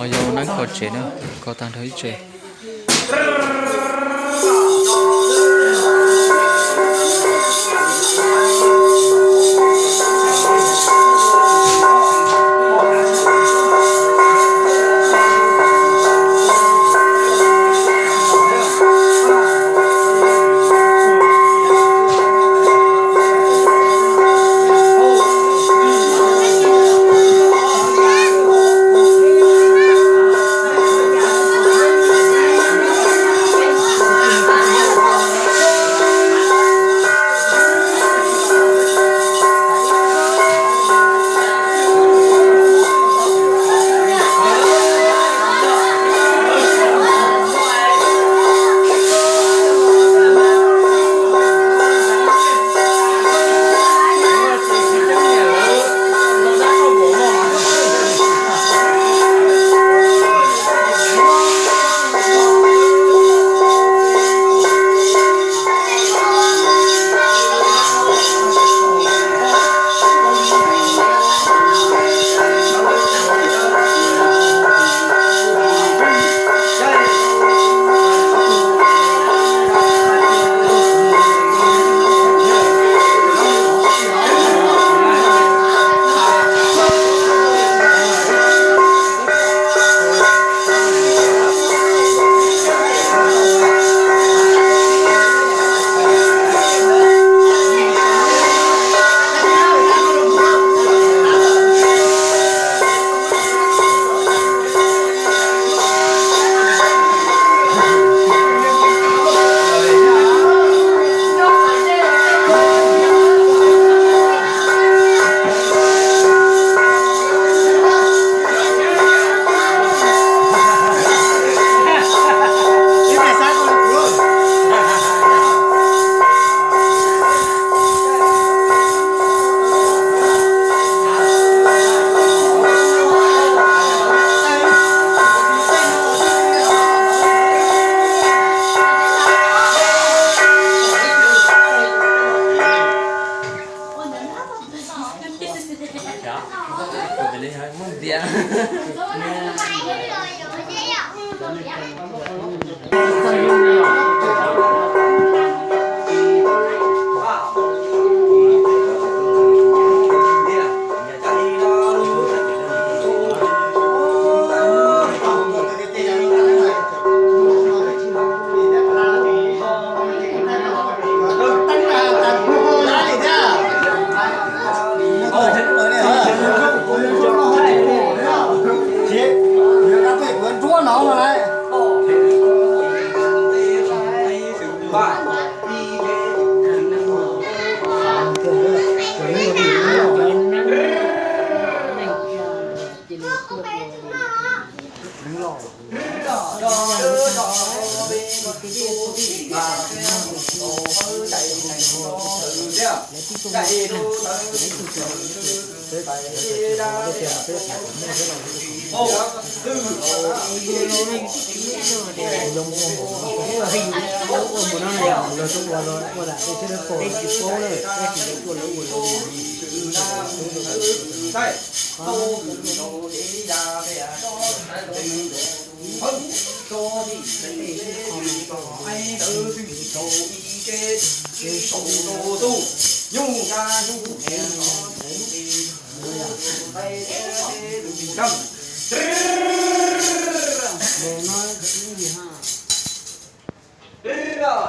Yog neeb kho tsev na, kho tag nrho ib tsev.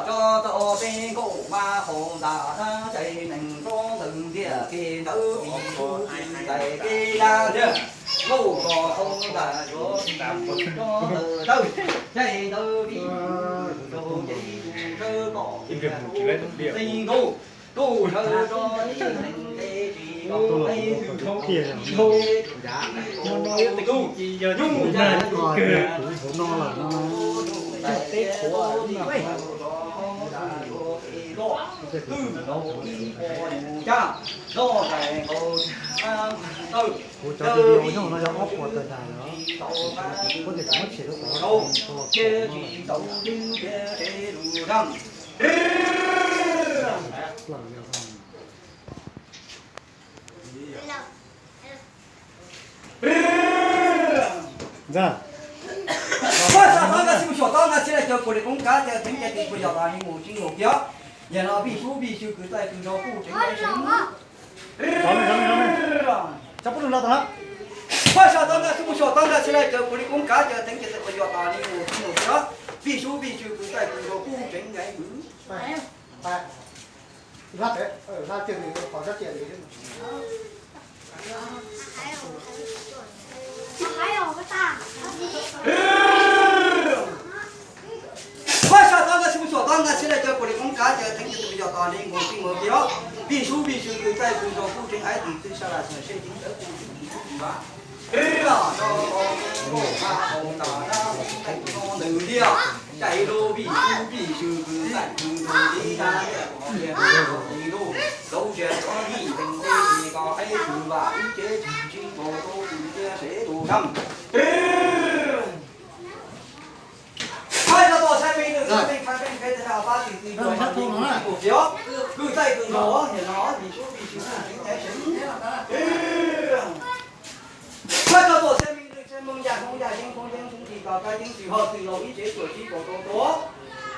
Tso tau peb nkaus mas qhov ntawd thab cai nees nrov ntawd ntiaj teb ntawd vim tus tsis txais kev laj thiab. Nkauj kos qhov ntawd yuav tsis tau ntawd caij ntawd vim tus tsis tau ces tus sawv kom tus xeeb nkaus. Tus sawv tso ib neeg nqe tsis tau, ib tug tshoob tsis tau, ib tug nyuj ncaj tus kawg, tus hauv no los no, tus tais teb qhuav, tus tais teb qhuav, tus tais teb qhuav, tus tais teb qhuav, kuv cov video nyob no yog ob puas tawm ntais lawm, kuv tias kuv muab tshem rau tod, Ntxawg, Paj Xya Tob nkag sib mus xyuas tob nkag sib laj cawv puas li qoob qab cawv teev cawv tis puas yog tas li mus tsis mus kiag. Yog no vij sub vij sw kwv tij kwv nraug kuj tseem ceeb. Paj Xya Tob nkag sib mus xyuas tob nkag sib laj cawv puas li qoob qab cawv teev cawv tis puas yog tas li mus tsis mus kiag. Vij sub vij sw kwv tij kwv nraug kuj tseem ceeb. Paj Xya Tob nkag sib mus xyuas tob nkag sib laj cawv puas li qoob qab cawv teev cawv tis puas yog tas li mus tsis mus kiag. Vij sub vij sw kwv tij kwv nraug kuj tseem ceeb. Tis txwj sab laj xyuas seb ceev cawv kuj tseem ceeb. Ntws liaj, caij lub vij sub vij sw kwv tij kwv nraug li na, li lub lub zia txhob yij teem tej li ko qeb tshwm vam ib tsev tsis tsis nkaus rau tus tiaj sev tus dab. Paj Xya Tob xaiv me ntawm xaiv me qhais me qhais tag pab tis txwj tus tsis mus kiag. Kwv tij kwv nraug niam no vij sub vij sw kwv tij kwv nraug seev. Paj Xya Tob xaiv me ntawm xaiv me yam hoob yam yeeb hoob yeeb hoob tis kom kab yeeb tsis hoj txwm laus ib tsev tuam tsis nkaus rau tus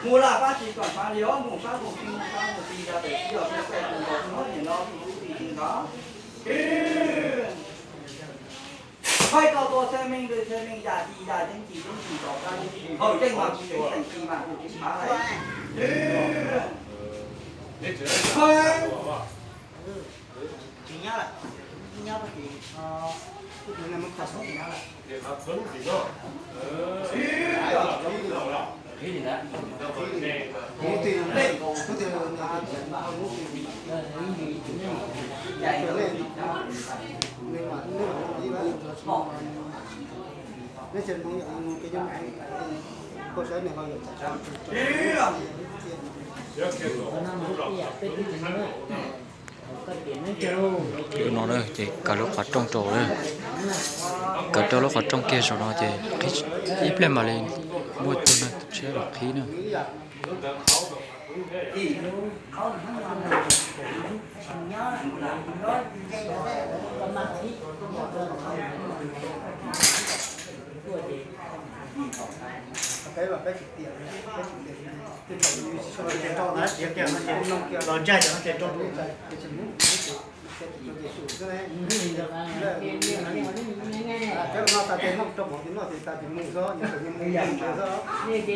mus laj pab tsis tuam tshav li os mus sab mus tsis mus sab mus tsis yog tawm tsis yog kwv tij kwv nraug niam no vij sub vij sw ntawd. Paj Xya Tob xaiv me ntawm xaiv me yam tis yam yeeb tis yeeb tis kom kab yeeb tsis hoj yeej mas kuj tseem teem tis mas kuj tseem tshav lawm. Lub no na ces kaw lub qhov rooj rau lawm, kaw rau lub qhov rooj kiag saum no ces qhib ib pliag mam li muaj tus neeg tshiab los qhib na. Los ntsaig cov no ces rau.